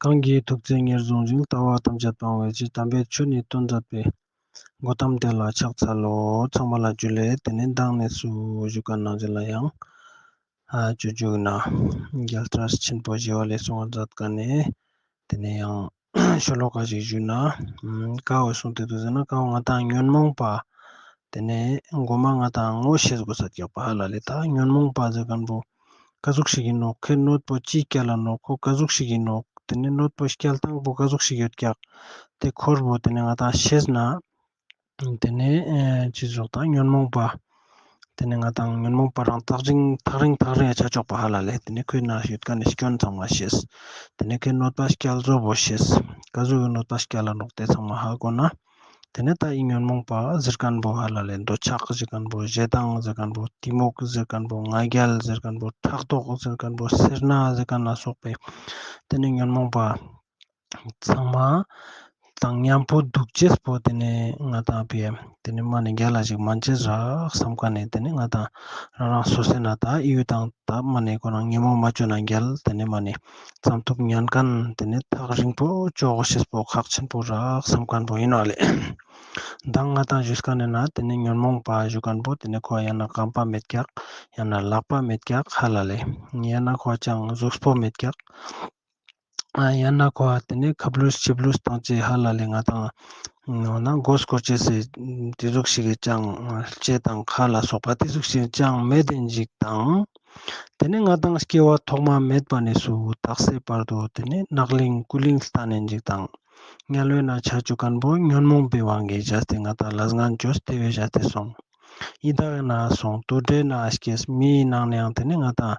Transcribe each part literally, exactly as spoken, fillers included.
གང་གིས་ཐུགས་བརྩེ་ཉེར་བཟུང་ཞིང་། ལྟ་བ་ཐམས་ཅད་སྤང་བའི་ཕྱིར། དམ་པའི་ཆོས་ནི་སྟོན་མཛད་པའི། གོ་ཏམ་དེ་ལ་ཕྱག་འཚལ་ལོ། ཚང་མ་ལ་ཇུ་ལེ། ཏེ་ནེ་མདང་ནེ་སུ་ཞུ་ཁན་ནང་ཞིག་ལ་ཡང་ཨ་ཅོ་ཅོ་ན་རྒྱལ་སྲས་ཆེན་པོ་ཞི་བ་ལྷས་གསུང་བ་མཛད་ཁན་ནི་ཏེ་ནེ་ཡང་ཤོ་ལོ་ཀ་ཞིག་ཞུ་ན། ཀ་བོ་གསུངས་ཏེ་དུག་ཟེར་ན། ཀ་བོ་ང་དང་ཉོན་མོངས་པ་ཏེ་ནེ་གོ་མ་ང་དང་ངོ་ཤེས་དགོས་ས་རྒྱག་པ་ཧ་ལ་ལེ། ད་ཉོན་མོངས་པ་ཟེར་ཁན་བོ་ཀ་ཟུག་ཞིག་ཨིན་ནོག་ཁོའི་གནོད་པོ་ཅི་སྐྱལ་ལ་ནོག་ཁོ་ཀ་ཟུག་ཞིག་ཨིན་ནོག་ཏེ་ནེ་གནོད་པོ་སྐྱལ་སྟངས་པོ་ཀ་ཟུག་ཞིག་ཡོད་ཀྱག་ཏེ་ཁོར་བོ་ཏེ་ནེ་ང་དང་ཤེས་ན། ཏེ་ནེ་ཨེ་ཅི་ཟུག་དང་ཉོན་མོངས་པ། ཏེ་ནེ་ང་དང་ཉོན་མོངས་པ་རང་ཐག་རིང་ཐག་རིང་ཐག་རིང་ཆ་ཆོག་པ་ཧ་ལ་ལེ། ཏེ་ནེ་ཁོའི་ནང་ཡོད་ཁན་ནི་སྐྱོན་ཚང་མ་ཤེས། ཏེ་ནེ་ཁོའི་གནོད་པ་སྐྱལ་བཟོ་བོ་ཤེས། ཀ་ཟུག་གི་གནོད་པ་སྐྱལ་ལ་ནོག་ཏེ་ཚང་མ་ཧ་གོ་ན། ཏེ་ནེ་ད་འི་ཉོན་མོངས་པ་ཟེར་ཁན་བོ་ཧ་ལ་ལེ། འདོད་ཆགས་ཟེར་ཁན་བོ། ཞེ་སྡང་ཟེར་ཁན་བོ། གཏི་མུག་ཟེར་ཁན་བོ། ང་རྒྱལ་ཟེར་ཁན་བོ། ཕྲག་དོག་ཟེར་ཁན་བོ། སེར་སྣ་ཟེར་ཁན་ལ་སོགས་པའི་ཏེ་ནེ་ཉོན་མོངས་པ་ཚང་མ་དང་ཉམ་པོ་དུག་ཅེས་པོ་ཏེ་ནེ་ང་དང་ཕི་ཏེ་ནེ་མ་ནེ་རྒྱལ་ལ་ཞིག་མན་ཅེས་རག་སམ་ཁན་ནི་ཏེ་ནེ་ང་དང་རང་རང་སོ་སོའི་ནང་ད་ཡུལ་དང་ད་མ་ནེ་ཁོ་རང་ཉོན་མོངས་མ་ཅོ་ན་རྒྱལ་ཏེ་ནེ་མ་ནེ་ཙམ་ཐུབ་ཉན་ཁན་ཏེ་ནེ་ཐག་རིང་པོ་ཅོ་གོ་ཤེས་པོ་ཁག་ཆེན་པོ་རག་སམ་ཁན་བོ་ཨིན་ནོག་ལེ། མདང་ང་དང་ཞུས་ཁན་ནི་ན་ཏེ་ནེ་ཉོན་མོངས་པ་ཞུ་ཁན་བོ་ཏེ་ནེ་ཁོ་ཡང་ན་རྐང་པ་མེད་ཀྱག་ཡང་ན་ལག་པ་མེད་ཀྱག་ཧ་ལ་ལེ། ཡང་ན་ཁོ་ཅང་གཟུགས་པོ་མེད་ཀྱག་ཨ་ཡང་ན་ཁོ་ཏེ་ནེ་ཁབ་ལུས་ཕྱིབ་ལུས་དང་ཅི་ཧ་ལ་ལེ་ང་དང་ནོ་ན་མགོ་སྐོར་ཅེས་སི་ཏེ་ཟུག་ཞིག་གི་ཅང་ལྕེ་དང་ཁ་ལ་སོགས་པ་ཏེ་ཟུག་ཞིག་ཅང་མེད་དེ་ཞིག་དང་། ཏེ་ནེ་ང་དང་སྐྱེ་བ་ཐོག་མ་མེད་པ་ནེ་སུ་དག་སའི་བར་དུ་ཏེ་ནེ་ནག་ལིང་ཀུ་ལིང་ལྟ་ནེ་ཞིག་དང་། དམྱལ་བའི་ནང་ཆ་ཅུག་ཁན་བོ་ཉོན་མོངས་པའི་དབང་གིས་བྱས་ཏེ་ང་དང་ལས་ངན་ཅོས་ཏེ་བའི་བྱས་ཏེ་སོང་། ཡི་དྭགས་ནང་སོང་། དུད་འགྲོའི་ནང་སྐྱེས། མིའི་ནང་ནའང་ཏེ་ནེ་ང་དང་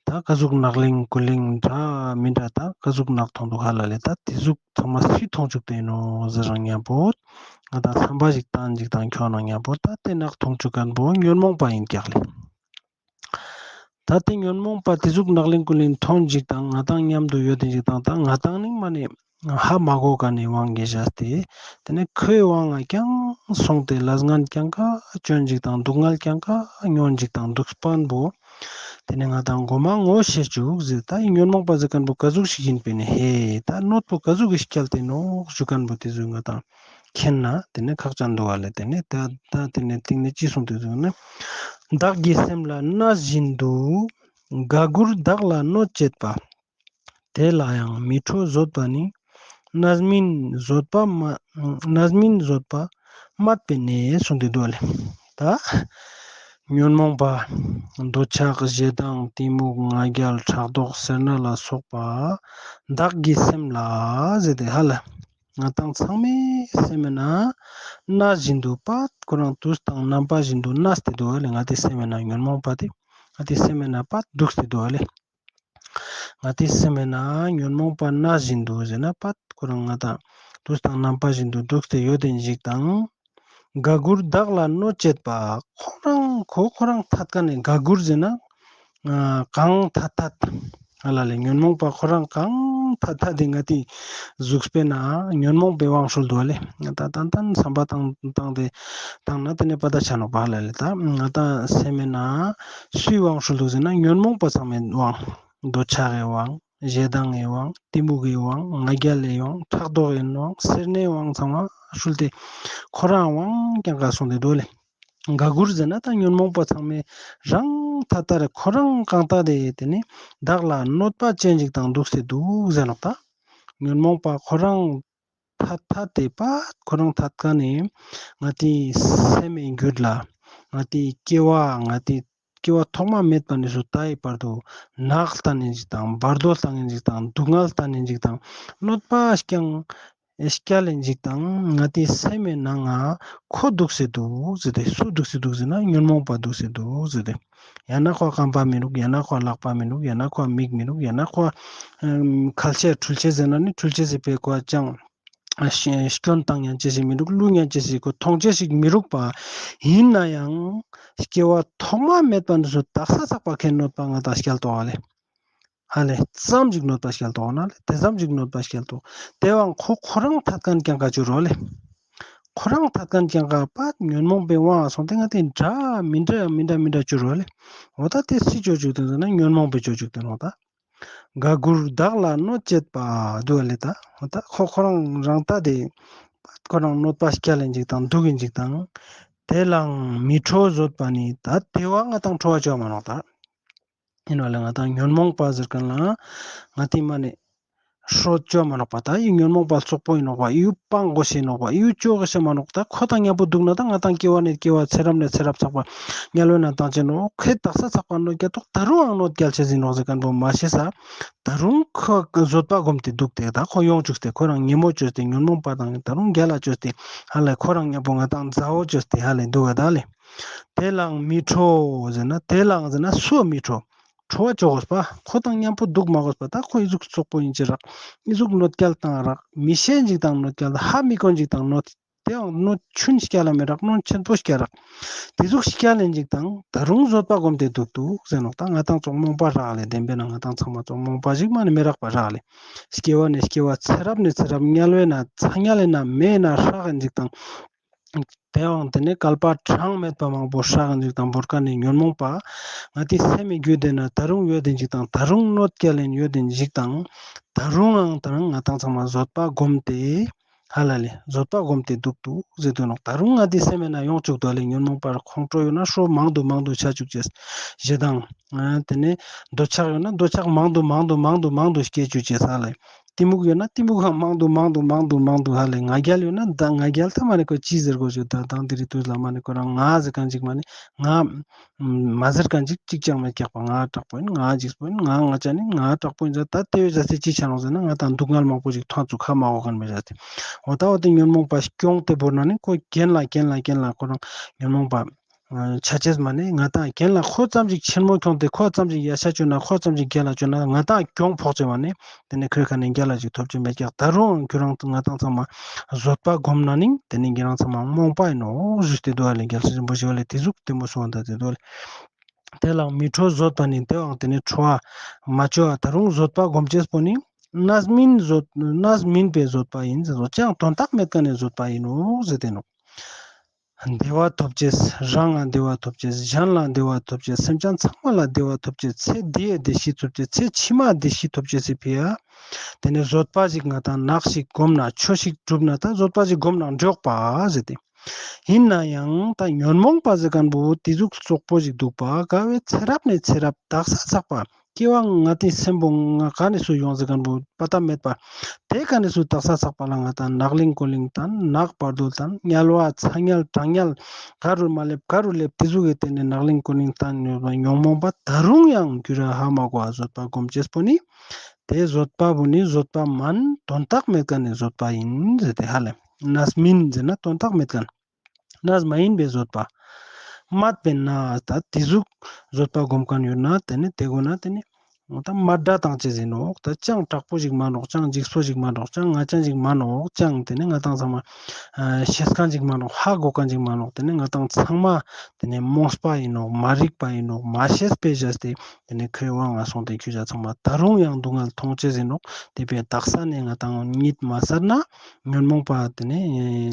ད་ཀ་ཟུག་ནག་ལིང་ཀུ་ལིང་འདྲ་མི་འདྲ་ད་ཀ་ཟུག་ནག་ཐོང་དུག་ཧ་ལ་ལེ། ད་ཏེ་ཟུག་ཚང་མ་སུས་ཐོང་ཅུག་ཏེ་ཨིན་ནོག་ཟེར་རང་ཉམ་པོ་ང་དང་སམ་པ་ཞིག་ཏང་ཅིག་དང་ཁྱོང་ན་ཉམ་པོ་ད་ཏེ་ནག་ཐོང་ཅུག་ཁན་བོ་ཉོན་མོངས་པ་ཨིན་ཀྱག་ལེ། ད་ཏེ་ཉོན་མོངས་པ་ཏེ་ཟུག་ནག་ལིང་ཀུ་ལིང་ཐོང་ཅིག་དང་ང་དང་ཉམ་དུ་ཡོད་དེ་ཅིག་དང་ད་ང་དང་ནི་མ་ནེ་ཧ་མ་གོ་ཁན་ནི་དབང་གིས་བྱས་ཏེ་ཏེ་ནེ་ཁོའི་དབང་ང་ཀྱང་སོང་སྟེ་ལས་ངན་ཀྱང་ཀ་ཅོན་ཅིག་དང་སྡུག་བསྔལ་ཀྱང་ཀ་མྱོང་ཅིག་དང་དུག་སྤང་བོ་ཏེ་ནེ་ང་དང་གོ་མ་ངོ་ཤེས་ཅུག་ཟེར། ད་འི་ཉོན་མོངས་པ་ཟེར་ཁན་བོ་ཀ་ཟུག་ཞིག་ཨིན་པིན་ནི་ཧེ་ད་གནོད་པོ་ཀ་ཟུག་གི་སྐྱལ་ཏེ་ནོག་ཞུ་ཁན་བོ་ཏེ་ཟུག་ང་དང་མཁྱེན་ན་ཏེ་ནེ་ཁག་ཅན་དུག་ཧ་ལེ། ཏེ་ནེ་ད་ད་ཏེ་ནེ་སྟིང་ནེ་ཅི་གསུངས་ཏེ་དུག་ན། བདག་གི་སེམས་ལ་གནས་བཞིན་དུ། དགའ་མགུར་བདག་ལ་གནོད་བྱེད་པ། དེ་ལ་ཡང་མི་ཁྲོ་བཟོད་པ་ནི། རྣམ་སྨིན་བཟོད་པ་མ་རྣམ་སྨིན་བཟོད་པ་སྨད་པའི་གནས། གསུངས་ཏེ་དུག་ལེ། ད་ཉོན་མོངས་པ་འདོད་ཆགས་ཞེ་སྡང་གཏི་མུག་ང་རྒྱལ་ཕྲག་དོག་སེར་སྣ་ལ་སོགས་པ་བདག་གི་སེམས་ལ་ཟེར་ཏེ་ཧ་ལ་ང་དང་ཚང་མའི་སེམས་ནང་གནས་བཞིན་དུ་པད་ཁོ་རང་དུས་དང་རྣམ་པ་བཞིན་དུ་གནས་ཏེ་དུག་ལེ། ང་དེ་སེམས་ནང་ཉོན་མོངས་པ་དེ་ང་དེ་སེམས་ནང་པད་དུག་སྟེ་དུག་ལེ། ང་དེ་སེམས་ནང་ཉོན་མོངས་པ་གནས་བཞིན་དུ་ཟེར་ན་པད་ཁོ་རང་ང་དང་དུས་དང་རྣམ་པ་བཞིན་དུ་དུག་སྟེ་ཡོད་དེ་ཞིག་དང་། དགའ་མགུར་བདག་ལ་གནོད་བྱེད་པ། ཁོ་རང་ཁོ་ཁོ་རང་ཐད་ཀ་ནས་དགའ་མགུར་ཟེར་ན་གང་ཐད་ཐད་ཧ་ལ་ལེ། ཉོན་མོངས་པ་ཁོ་རང་གང་ཐད་ཐད་དེ་ང་དེ་གཟུགས་པོའི་ནང་ཉོན་མོངས་པའི་དབང་ཤུལ་དུག་ལེ། ང་དང་ཏན་ཏན་བསམ་པ་བཏང་བཏང་སྟེ་བཏང་ན་དེ་ནས་པ་ད་ཆ་ནོག་པ་ཧ་ལ་ལེ། ད་ང་དང་སེམས་ནང་སུའི་དབང་ཤུལ་དུག་ཟེར་ན་ཉོན་མོངས་པ་ཚང་མའི་དབང་། འདོད་ཆགས་ཀྱི་དབང་། ཞེ་སྡང་གི་དབང་། གཏི་མུག་གི་དབང་། ང་རྒྱལ་གྱི་དབང་། ཕྲག་དོག་གི་དབང་། སེར་སྣའི་དབང་ཚང་མ་ཤུལ་ཏེ་ཁོ་རང་དབང་རྐྱང་ཀ་སོང་སྟེ་དུག་ལེ། དགའ་མགུར་ཟེར་ན་ད་ཉོན་མོངས་པ་ཚང་མའི་རང་ཐད་ཐད་རེ་ཁོ་རང་གང་ཐད་དེ་དེ་ནི་བདག་ལ་གནོད་པ་ཅན་ཞིག་དང་དུག་སྟེ་དུག་ཟེར་ནོག་ད། ཉོན་མོངས་པ་ཁོ་རང་ཐད་ཐད་དེ་པད་ཁོ་རང་ཐད་ཀ་ནས་ང་དེ་སེམས་མི་རྒྱུད་ལ་ང་དེ་སྐྱེ་བ་ང་དེ་སྐྱེ་བ་ཐོག་མ་མེད་པ་ནས་སུ་ད་ཡི་བར་དུ་ནག་ལྟ་ནས་ཞིག་དང་བར་དོ་ལྟ་ནས་ཞིག་དང་སྡུག་བསྔལ་ལྟ་ནས་ཞིག་དང་གནོད་པ་རྐྱང་སྐྱལ་ལེན་ཞིག་དང་ང་དེ་སེམས་མི་ནང་ང་ཁོ་དུག་སྟེ་དུག་ཟེར་ཏེ། སུ་དུག་སྟེ་དུག་ཟེར་ན་ཉོན་མོངས་པ་དུག་སྟེ་དུག་ཟེར་ཏེ། ཡང་ན་ཁོ་རྐང་པ་མི་རུག་ཡང་ན་ཁོ་ལག་པ་མི་རུག་ཡང་ན་ཁོ་མིག་མི་རུག་ཡང་ན་ཁོ་ཁལ་ཆེ་འཕྲུལ་ཆེ་ཟེར་ན་ནི་འཕྲུལ་ཆེ་ཟེར་པའི་ཁོ་ཅང་སྐྱོན་བཏང་ཉན་ཅེས་ཤིག་མི་རུག་ལུས་ཉན་ཅེས་ཤིག་ཁོ་ཐོང་ཅེས་ཤིག་མི་རུག་པ། ཡིན་ན་ཡང་སྐྱེ་བ་ཐོག་མ་མེད་པ་འདི་ཚོ་དག་ས་ཚག་པ་ཁེན་གནོད་པ་ང་དང་སྐྱལ་ཏོག་ལེ། ཧ་ལེ་ཙམ་ཞིག་གནོད་པ་སྐྱལ་ཏོག་ན་ལེ། དེ་ཙམ་ཞིག་གནོད་པ་སྐྱལ་ཏོག་དེ་བའང་ཁོ་ཁོ་རང་ཐད་ཁན་རྐྱང་ཀ་ཅོ་རོ་ལེ། ཁོ་རང་ཐད་ཁན་རྐྱང་ཀ་པ་ཉོན་མོངས་པའི་དབང་སོང་སྟེ་ང་དེ་འདྲ་མི་འདྲ་མི་འདྲ་མི་འདྲ་ཅོ་རོ་ལེ། འོ་ད་དེ་སུས་ཅོ་ཅུག་དེ་ན་ཉོན་མོངས་པའི་ཅོ་ཅུག་དེ་ནོག་ད། དགའ་མགུར་བདག་ལ་གནོད་བྱེད་པ། འདུག་ལེ་ད། འོ་ད་ཁོ་ཁོ་རང་རང་ད་དེ་ཁོ་རང་གནོད་པ་སྐྱལ་ལེན་ཅིག་དང་སྡུག་ཨིན་ཅིག་དང་། དེ་ལའང་མི་ཁྲོ་བཟོད་པ་ནི། ད་དེ་བོ་ང་ཏང་ཁྲོ་བ་ཅོ་མ་ནོག་ད། ཨིན་བ་ལེ་ང་ཏང་ཉོན་མོངས་པ་ཟེར་ཁན་ལ་ང་ཏི་མ་ནེ་ཧྲོ་ཅོ་མ་ནོག་པ། ད་ཡི་ཉོན་མོངས་པ་ཙོག་པོ་ཨིན་ནོག་པ། ཡུ་སྤང་དགོས་ཤེས་ནོག་པ། ཡུ་ཅོ་དགོས་ཤེས་མ་ནོག། ད་ཁོ་དང་ཉམ་པོ་འདུག་ན་ད་ང་ཏང་སྐྱེ་བ་ནེ་སྐྱེ་བ་ཚེ་རབས་ནེ་ཚེ་རབས་ཚག་པ་དམྱལ་བའི་ནང་ཏང་ཅེས་ནོག། ཁོའི་དག་ས་ཚག་པ་གནོད་སྐྱལ་ཏོག་ད་རུང་ཡང་གནོད་སྐྱལ་ཅེས་ཨིན་ནོག་ཟེར་ཁན་པོ་མ་ཤེས་ས། ད་རུང་ཁོ་བཟོད་པ་སྒོམ་སྟེ་འདུག་སྟེ་ད་ཁོ་ཡོང་བཅུག་སྟེ་ཁོ་རང་ཉེ་མོ་ཅོས་ཏེ་ཉོན་མོངས་པ་དང་ད་རུང་རྒྱལ་ལ་ཅོས་ཏེ་ཧ་ལེ་ཁོ་རང་ཉམ་པོ་ང་ཏང་མཛའ་བོ་ཅོས་ཏེ་ཧ་ལེ་འདུག་ག་ད་ལེ། དེ་ལའང་མི་ཁྲོ་ཟེར་ན་དེ་ལའང་ཟེར་ན་སུའང་མི་ཁྲོ། ཁྲོ་བ་ཅོ་དགོས་པ། ཁོ་དང་ཉམ་པོ་འདུག་མ་དགོས་པ། ད་ཁོ་ཨི་ཟུག་ཙོག་པོ་ཨིན་ཅི་རག། ཨི་ཟུག་གནོད་སྐྱལ་བཏང་རག། མི་ཤེས་ཅིག་དང་གནོད་སྐྱལ་ཧ་མི་གོན་ཅིག་དང་གནོད། དེའང་གནོད་ཆུན་སྐྱལ་ལ་མི་རག། གནོད་ཆེན་པོ་སྐྱལ་རག། དེ་ཟུག་སྐྱལ་ལེན་ཅིག་དང་ད་རུང་བཟོད་པ་སྒོམ་སྟེ་འདུག་འདུག་ཟེར་ནོག། ད་ང་ཏང་ཙོགས་རྨོངས་པ་རག་ལེ། བདེན་པའི་ནང་ང་ཏང་ཚང་མ་ཙོགས་རྨོངས་པ་ཞིག་མ་ནེ་མི་རག་པ་རག་ལེ། སྐྱེ་བ་ནེ་སྐྱེ་བ་ཚེ་རབས་ནེ་ཚེ་རབས་དམྱལ་བའི་ནང་ཚ་དམྱལ་ལ་མེ་ན་ཧྲག་ཨིན་ཅིག་དང་། དེའང་དེ་ནེ་བསྐལ་པ་གྲངས་མེད་པ་མང་པོ་ཧྲག་ཨིན་ཅིག་དང་བོར་ཁན་ནི་ཉོན་མོངས་པ་ང་ཏི་སེམས་མི་རྒྱུད་དེ་ན་ད་རུང་ཡོད་ཨིན་ཅིག་དང་ད་རུང་གནོད་སྐྱལ་ལེན་ཡོད་ཨིན་ཅིག་དང་ད་རུང་ཡང་ད་རུང་ང་ཏང་ཚང་མ་བཟོད་པ་སྒོམ་སྟེ་ཧ་ལ་ལེ་བཟོད་པ་སྒོམ་སྟེ་འདུག་འདུག་ཟེར་དུ་ནོག། ད་རུང་ང་ཏི་སེམས་མེད་ན་ཡོང་བཅུག་དོ་ལེ། ཉོན་མོངས་པ་ཁོང་ཁྲོ་ཡོད་ན་ཧྲོ་མང་དུ་མང་དུ་ཆ་བཅུག་ཅེས། ཞེ་སྡང་། དེ་ནེ་འདོད་ཆགས་ཡོད་ན་འདོད་ཆགས་མང་དུ་མང་དུ་མང་དུ་མང་དུ་སྐྱེ་བཅུག་ཅེས་ཧ་ལེ། གཏི་མུག་ཡོད་ན་གཏི་མུག་ཧ་མང་དུ་མང་དུ་མང་དུ་མང་དུ་ཧ་ལེ། ང་རྒྱལ་ཡོད་ན་ད་ང་རྒྱལ་ད་མ་ནེ་ཁོ་ཅི་ཟེར་དགོས་ཞུ་ད་དང་དེ་རིང་དུས་ལ་མ་ནེ་ཁོ་རང་ང་ཟེར་ཁན་ཅིག་མ་ནེ་ང་མ་ཟེར་ཁན་ཅིག་ཅིག་ཅང་མེད་ཀྱག་པ། ང་དྲག་པོ་ཨིན། ང་འཇིགས་པོ་ཨིན། ང་ང་ཅག་ནི་ང་དྲག་པོ་ཨིན་ཟེར། ད་དེ་བས་ཟ་སེ་ཅི་ཆ་ནོག་ཟེར་ན་ང་ཏང་སྡུག་བསྔལ་མང་པོ་ཞིག་ཐོང་བཅུག་ཁ་མ་གོ་ཁན་མེད་ཟ་སེ། འོ་ད་འོ་དེ་ཉོན་མོངས་པ་སྐྱོང་སྟེ་བོར་ན་ནི་ཁོ་གྱེན་ལ་གྱེན་ལ་གྱེན་ལ་ཁོ་རང་ཉོན་མོངས་པ་ཆ་ཅེས་མ་ནེ་ང་ཏང་གྱེན་ལ་ཁོ་ཙམ་ཞིག་ཆེན་མོ་ཁྱོང་སྟེ་ཁོ་ཙམ་ཞིག་ཡ་ཤ་ཅོ་ན་ཁོ་ཙམ་ཞིག་རྒྱལ་ལ་ཅོ་ན་ང་ཏང་གྱོང་ཕོག་ཅེས་མ་ནེ་དེ་ནེ་ཁོའི་ཁ་ནེ་རྒྱལ་ལ་ཅིག་ཐོབ་ཅེས་མེད་ཀྱག། ད་རུང་ཁྱོད་རང་ང་ཏང་ཚང་མ་བཟོད་པ་སྒོམ་ན་ནི་དེ་ནེ་ཁྱོད་རང་ཚང་མ་རྨོངས་པ་ཨིན་ནོག་ཞུས་ཏེ་འདུག་ཨ་ལེ། རྒྱལ་སྲས་རིན་པོ་ཆེ་བ་ལེ་དེ་ཟུག་དེ་མོ་གསུངས་པ་ད་དེ་འདུག་ཨ་ལེ། དེ་ལའང་མི་ཁྲོ་བཟོད་པ་ནི། དེའང་དེ་ནེ་ཁྲོ་བ་མ་ཅོ་བ་ད་རུང་བཟོད་པ་སྒོམ་ཅེས་པོ་ནི་གནས་མིན་བཟོད་གནས་མིན་པའི་བཟོད་པ་ཡིན་ཟེར། བཟོད་ཅེས་དོན་དག་མེད་ཁན་ནི་བཟོད་པ་ཡིན་ནོག་ཟེར་ཏེ་ནོག། བདེ་བ་ཐོབ་ཅེས། རང་ལ་བདེ་བ་ཐོབ་ཅེས། གཞན་ལ་བདེ་བ་ཐོབ་ཅེས། སེམས་ཅན་ཚང་མ་ལ་བདེ་བ་ཐོབ་ཅེས། ཚེ་འདིའི་བདེ་སྐྱིད་ཐོབ་ཅེས། ཚེ་ཕྱི་མ་བདེ་སྐྱིད་ཐོབ་ཅེས་སི་ཕི་ཡ། དེ་ནེ་བཟོད་པ་ཞིག་ང་ཏང་ནག་ཞིག་སྒོམ་ན་ཆོས་ཤིག་སྒྲུབ་ན་ད་བཟོད་པ་ཞིག་སྒོམ་ན་འགྲོགས་པ་ཟེར་ཏེ། ཡིན་ན་ཡང་ད་ཉོན་མོངས་པ་ཟེར་ཁན་པོ་དེ་ཟུག་ཙོག་པོ་ཞིག་འདུག་པ། ག་བའི་ཚེ་རབས་ནེ་ཚེ་རབས་དག་ས་ཚག་པ། སྐྱེ་བ་ང་ཏི་སེམས་པོ་ང་ག་ནེ་སུ་ཡོང་ཟེར་ཁན་པོ་པ་ཏ་མེད་པ། དེ་ག་ནེ་སུ་དག་ས་ཚག་པ་ལ་ང་ཏང་ནག་ལིང་ཀོ་ལིང་དང་ནག་བར་དོ་དང་དམྱལ་བ་ཚ་དམྱལ་གྲང་དམྱལ་ག་རུ་མ་སླེབས་ག་རུ་སླེབས་དེ་ཟུག་གི་སྟེང་ནེ་ནག་ལིང་ཀོ་ལིང་དང་ཉོན་མོངས་པ་ད་རུང་ཡང་འགྱུར་ར་ཧ་མ་གོ་བ་བཟོད་པ་སྒོམ་ཅེས་པོ་ནི། དེ་བཟོད་པ་བོ་ནི་བཟོད་པ་མན་དོན་དག་མེད་ཁན་ནི་བཟོད་པ་ཡིན་ཟེར་ཏེ་ཧ་ལེ། གནས་མིན་ཟེར་ན་དོན་དག་མེད་ཁན། གནས་མ་ཡིན་པའི་བཟོད་པ། སྨད་པས་ན་ད་དེ་ཟུག་བཟོད་པ་སྒོམ་ཁན་ཡོད་ན་དེ་ནེ་དེ་གོ་ན་དེ་ནེ་ད་དམའ་དྲགས་བཏང་ཅེས་ཡིན་ནོག། ད་ཅང་དྲག་པོ་ཞིག་མན་ནོག། ཅང་འཇིགས་པོ་ཞིག་མན་ནོག། ཅང་ང་ཅག་ཞིག་མན་ནོག། ཅང་དེ་ནེ་ང་ཏང་ཚང་མ་ཤེས་ཁན་ཞིག་མན་ནོག། ཧ་གོ་ཁན་ཞིག་མན་ནོག། དེ་ནེ་ང་ཏང་ཚང་མ་དེ་ནེ་རྨོངས་པ་ཡིན་ནོག། མ་རིག་པ་ཡིན་ནོག། མ་ཤེས་པའི་བཞག་སྟེ། དེ་ནེ་ཁོའི་དབང་ང་སོང་སྟེ་ཁྱོད་ཅག་ཚང་མ་ད་རུང་ཡང་སྡུག་བསྔལ་མཐོང་ཅེས་ཡིན་ནོག། དེ་བས་དག་ས་ནེ་ང་ཏང་གཉིད་མ་སད་ན་ཉོན་མོངས་པ་དེ་ནེ་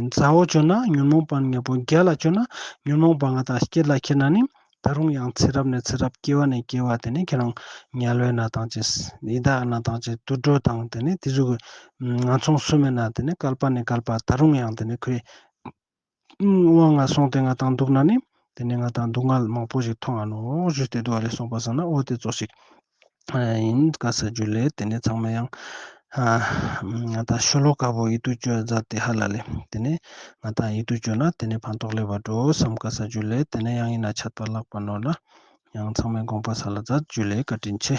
མཛའ་བོ་ཅོ་ན་ཉོན་མོངས་པ་ཉམ་པོ་རྒྱལ་ལ་ཅོ་ན་ཉོན་མོངས་པ་ང་ཏང་སྐྱེད་ལ་ཁྱེར་ན་ནི་ད་རུང་ཡང་ཚེ་རབས་ནེ་ཚེ་རབས་སྐྱེ་བ་ནེ་སྐྱེ་བ་དེ་ནེ་ཁྱེད་རང་དམྱལ་བའི་ནང་ཏང་ཅེས་ཡི་དྭགས་ནང་ཏང་ཅེས་དུད་འགྲོ་དང་དེ་ནེ་དེ་ཟུག་གི་ངན་སོང་གསུམ་མེད་ན་དེ་ནེ་བསྐལ་པ་ནེ་བསྐལ་པ་ད་རུང་ཡང་དེ་ནེ་ཁོའི་དབང་ང་སོང་སྟེ་ང་ཏང་འདུག་ན་ནི་དེ་ནེ་ང་ཏང་སྡུག་བསྔལ་མང་པོ་ཞིག་མཐོང་ང་ནོག་ཞུས་ཏེ་འདུག་ཨ་ལེ། གསུངས་པ་སང་ན་འོ་དེ་ཙོགས་ཤིག་ཡིན། ཀ་ས་ཇུ་ལེ། དེ་ནེ་ཚང་མ་ཡང་ང་ཏང་ཤོ་ལོ་ཀ་བོ་ཡིད་དུ་ཅོ་མཛད་དེ་ཧ་ལ་ལེ། དེ་ནེ་ང་ཏང་ཡིད་དུ་ཅོ་ན་དེ་ནེ་ཕན་ཐོགས་ལེ་བ་འགྲོ་བསམ། ཀ་ས་ཇུ་ལེ། དེ་ནེ་ཡང་ཡིན་ན་ཆད་པ་ལྷག་པ་ནོར་ལ་ཡང་ཚང་མའི་དགོངས་པ་སལ་ལ་མཛད། ཇུ་ལེ། བཀའ་དྲིན་ཆེ།